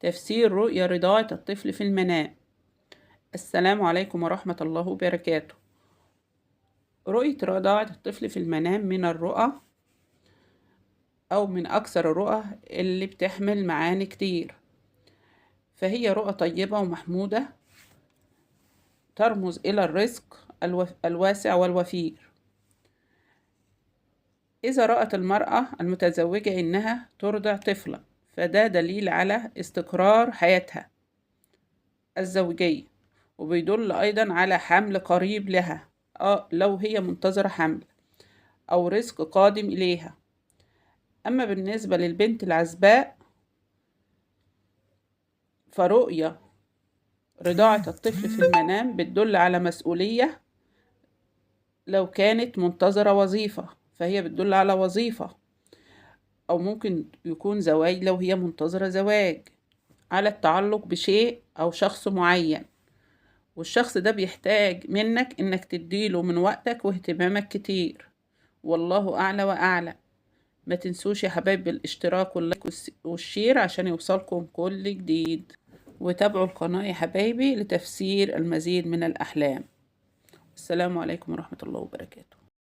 تفسير رؤيا رضاعة الطفل في المنام. السلام عليكم ورحمة الله وبركاته. رؤية رضاعة الطفل في المنام من الرؤى أو من أكثر الرؤى اللي بتحمل معاني كتير، فهي رؤى طيبة ومحمودة ترمز إلى الرزق الواسع والوفير. إذا رأت المرأة المتزوجة إنها ترضع طفلا فده دليل على استقرار حياتها الزوجية، وبيدل أيضا على حمل قريب لها لو هي منتظرة حمل أو رزق قادم إليها. أما بالنسبة للبنت العزباء فرؤية رضاعة الطفل في المنام بتدل على مسؤولية، لو كانت منتظرة وظيفة فهي بتدل على وظيفة، أو ممكن يكون زواج لو هي منتظرة زواج، على التعلق بشيء أو شخص معين، والشخص ده بيحتاج منك إنك تديله من وقتك واهتمامك كتير. والله أعلى وأعلى. ما تنسوش يا حبايب الاشتراك وال like وال share عشان يوصلكم كل جديد، وتابعوا القناة يا حبايبي لتفسير المزيد من الأحلام. السلام عليكم ورحمة الله وبركاته.